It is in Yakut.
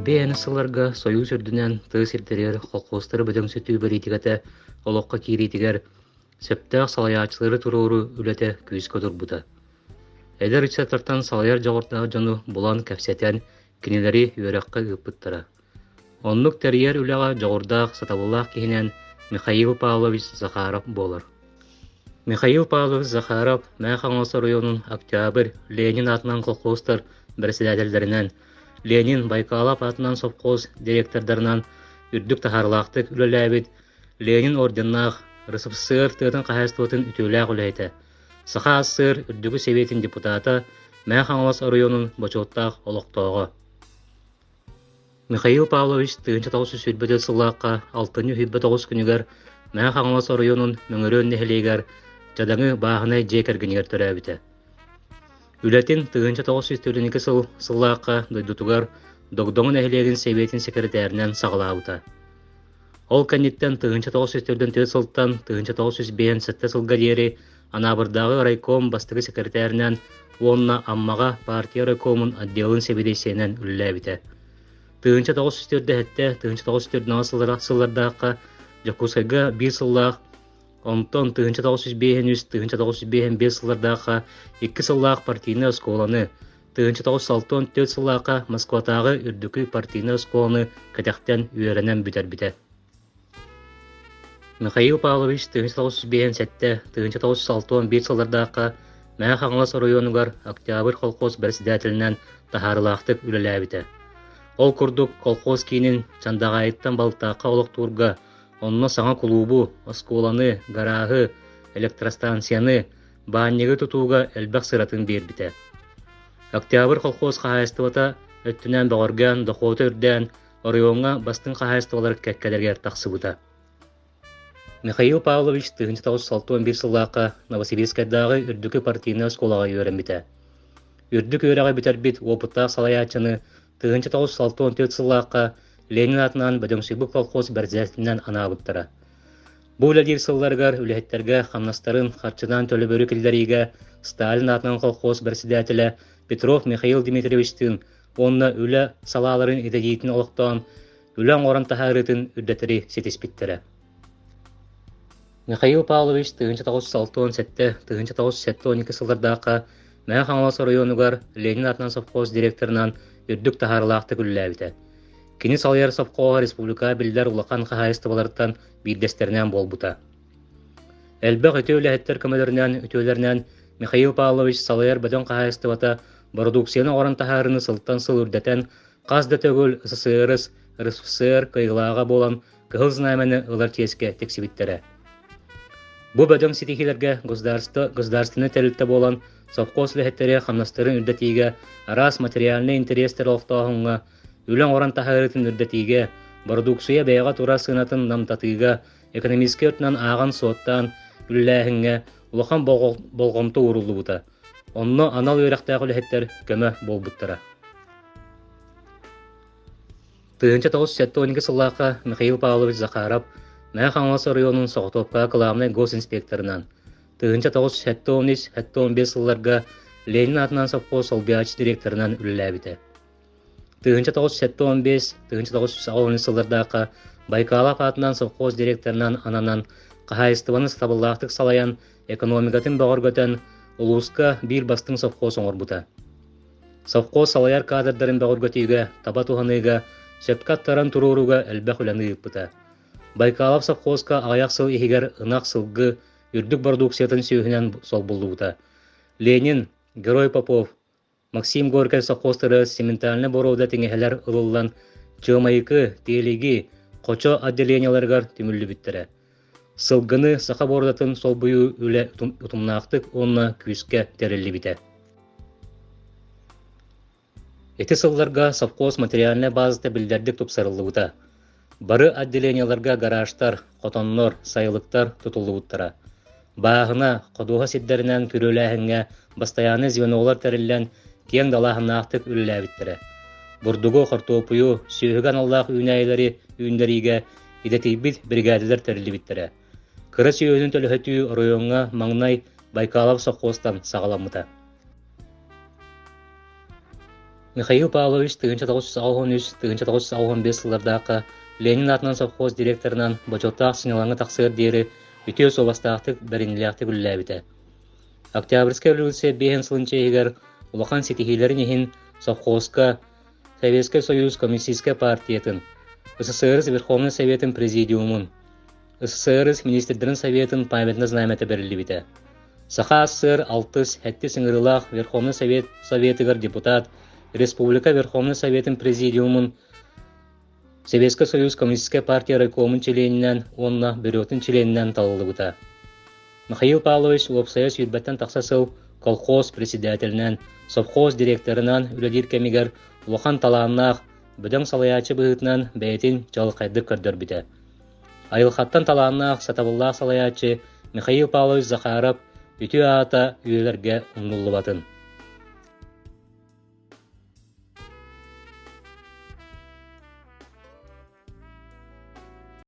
Биэни сылларга Сойуус үрдүнэн тыа сирдэригэр холкуостары бөдөҥсүтүү бэлиитикэтэ олоххо киириитигэр сөптөөх салайааччылары туруоруу үлэтэ күүскэ турбута. Эдэр ыччаттартан салайар дьоҕурдаах дьону булан кэпсэтэн, кинилэри үөрэххэ ыыппыттара. Оннук тэрийэр үлэҕэ дьоҕурдаах, сатабыллаах киһинэн Михаил Павлович Захаров буолар. Михаил Павлович Захаров Мэҥэ Хаҥалас оройуонун Октябрь, Ленин аатынан колхозтар бэрэссэдээтэллэринэн, Ленин Байкалов аатынан совхоз директордарынан үрдүк таһаарыылаахтык үлэлээбит Ленин орденнаах РСФСР тыатын хаһаайыстыбатын үтүөлээх үлэһитэ, Саха АССР Үрдүкү Сэбиэтин депутата, Мэҥэ Хаҥалас оройуонун бочуоттаах олохтооҕо. Михаил Павлович 1924 сыллаахха алтынньы 29 күнүгэр Мэҥэ Хаҥалас оройуонун Мөҥөрүөн нэһилиэгэр дьадаҥы бааһынай дьиэ кэргэнигэр төрөөбүтэ. Үлэтин 1942 сыл сыллаахха дойдутугар Догдоҥо нэһилиэгин сэбиэтин сэкирэтээринэн саҕалаабыта. Ол кэнниттэн 1944 сылтан 1957 сылга диэри Анаабырдааҕы райком бастакы сэкирэтээринэн уонна Аммаҕа партия райкомун отделын сэбиэдиссэйинэн үлэлээбитэ. 1947 1949 сыллардаахха Дьокуускайга биир сыллаах, онтон 1953 1955 сыллардаахха икки сыллаах партийнай оскуоланы, 1964 сыллаахха Москватааҕы үрдүкү партийнай оскуоланы кэтэхтэн үөрэнэн бүтэрбитэ. Михаил Павлович 1957 1961 сыллардаахха Мэҥэ Хаҥалас оройуонугар Октябрь колхоз бэрэссэдээтэлинэн таһаарыылаахтык үлэлээбитэ. Ол курдук колхоз киинин Чандаҕаайыттан Балтаахха олохтуурга, онно саҥа кулуубу, оскуоланы, гарааһы, электростанцияны, баанньыгы тутууга элбэх сыратын биэрбитэ. Октябрь колхоз хаһаайыстыбата өттүнэн бөҕөргөөн, дохуота үрдээн, оройуоҥҥа бастыҥ хаһаайыстыбалар кэккэлэригэр тахсыбыта. Михаил Павлович 1961 сыллаахха Новосибирскайдааҕы үрдүкү партийнай оскуолаҕа үөрэммитэ. Үрдүк үөрэҕи бүтэрбит уопуттаах салайааччыны 1964 сыллаахха Ленин аатынан бөдөҥсүйбүт колхоз бэрэссэдээтэлинэн анаабыттара. Бу үлэлиир сылларыгар үлэһиттэргэ хамнастарын харчынан төлөбүрү киллэриигэ Сталин аатынан колхоз бэрэссэдээтэлэ Петров Михаил Дмитриевичтыын уонна үлэ салааларын идэтийиитин олохтоон, үлэ оҥорон таһаарыытын үрдэтэри ситиспиттэрэ. Михаил Павлович 1967 1972 сыллардаахха Мэҥэ Хаҥалас оройуонугар Ленин аатынан совхоз директорынан үрдүк таһаарыылаахтык үлэлээбитэ. Кини салайар совхоһа республика биллэр улахан хаһаайыстыбаларыттан биирдэстэринэн буолбута. Элбэх үтүө үлэһиттэр көмөлөрүнэн, үтүөлэринэн Михаил Павлович салайар бөдөҥ хаһаайыстыбата бородууксуйаны оҥорон таһаарыыны сылтан сыл үрдэтэн, хас да төгүл СССР, РСФСР кыайыылааҕа буолан Кыһыл Знамяны ылар чиэскэ тиксибиттэрэ. Бу бөдөҥ ситиһиилэргэ государство государственнай тэрилтэ буолан совхоз үлэһиттэрэ хамнастарын үрдэтиигэ, араас материальнай интэриэстэри олохтооһуҥҥа, үлэ оҥорон таһаарыытын үрдэтиигэ, бородууксуйа бэйэҕэ турар сыанатын намтатыыга экономическай өттүнэн ааҕан-суоттаан үлэлээһиҥҥэ улахан болҕомто ууруллубута. Онно анал үөрэхтээх үлэһиттэр көмө буолбуттара. 1972 сыллаахха Михаил Павлович Захаров Мэҥэ Хаҥалас оройуонун соҕотуопкаҕа кылаабынай госинспекторынан, 1973-75 сылларга Ленин аатынан совхоз солбуйааччы директорынан үлэлээбитэ. 1975-1980 сыллардаахха Байкалов аатынан совхоз директорынан ананан, хаһаайыстыбаны сатабыллаахтык салайан, экономикатын бөҕөргөтөн, улууска биир бастыҥ совхоз оҥорбута. Совхоз салайар кадрдарын бөҕөргөтүүгэ, таба туһаныыга, сөпкө аттаран туруорууга элбэх үлэни ыыппыта. Байкалов совхозка аҕыйах сыл иһигэр ынах сылгы үрдүк бородууксуйатын сүөһүнэн солбуллубута. Ленин, Герой Попов, Максим Горькай совхозтары цементальнай боруода тиҥэһэлэр ылыллан Чыамайыкы, Тиэлиги, Хочо отделениеларыгар түмүллүбүттэрэ. Сылгыны саха боруодатын солбуйуу үлэ утумнаахтык уонна күүскэ тэриллибитэ. Ити сылларга совхоз материальнай базата биллэрдик тупсарыллыбыта. Бары отделениеларга гаражтар, хотоннор, сайылыктар тутуллубуттара. Бааһына, ходуһа сирдэринэн күрүөлээһиҥҥэ бастайааннай звенолар тэриллэн, киэҥ далааһыннаахтык үлэлээбиттэрэ. Бурдугу, хортуоппуйу, сүөһүгэ аналлаах үүнээйилэри үүннэриигэ идэтийбит биригээдэлэр тэриллибиттэрэ. Кыра сүөһүнү төлөһөтүү оройуоҥҥа маҥнай Байкалов совхозтан саҕаламмыта. Михаил Павлович 1983-1985 сыллардаахха Ленин аатынан совхоз директорынан бочуоттаах сынньалаҥҥа тахсыар диэри үтүө суобастаахтык, бэриниилээхтик үлэлээбитэ. Октябрьскай революция биэһин сылын чиэһигэр улахан ситиһиилэрин иһин совхозка Советскай Союз Коммунистическай партиятын, СССР Верховнай Советын Президиумун, СССР Министрдэрин Советын памятнай знамята бэриллибитэ. Саха АССР алтыс, сэттис ыҥырыылаах Верховнай Совет Советыгар депутат, Республика Верховнай Советын Президиумун Советскай Союз Коммунистическай партия райкомун чилиэнинэн уонна бюротун чилиэнинэн талыллыбыта. Михаил Павлович уопсайа сүүрбэттэн тахса сыл колхоз председателинэн, совхоз директорынан үлэлиир кэмигэр улахан талааннаах, бөдөҥ салайааччы быһыытынан бэйэтин чаҕылхайдык көрдөрбүтэ. Айылҕаттан талааннаах, сатабыллаах салайааччы Михаил Павлович Захаров үтүө аата үйэлэргэ умнуллубатын.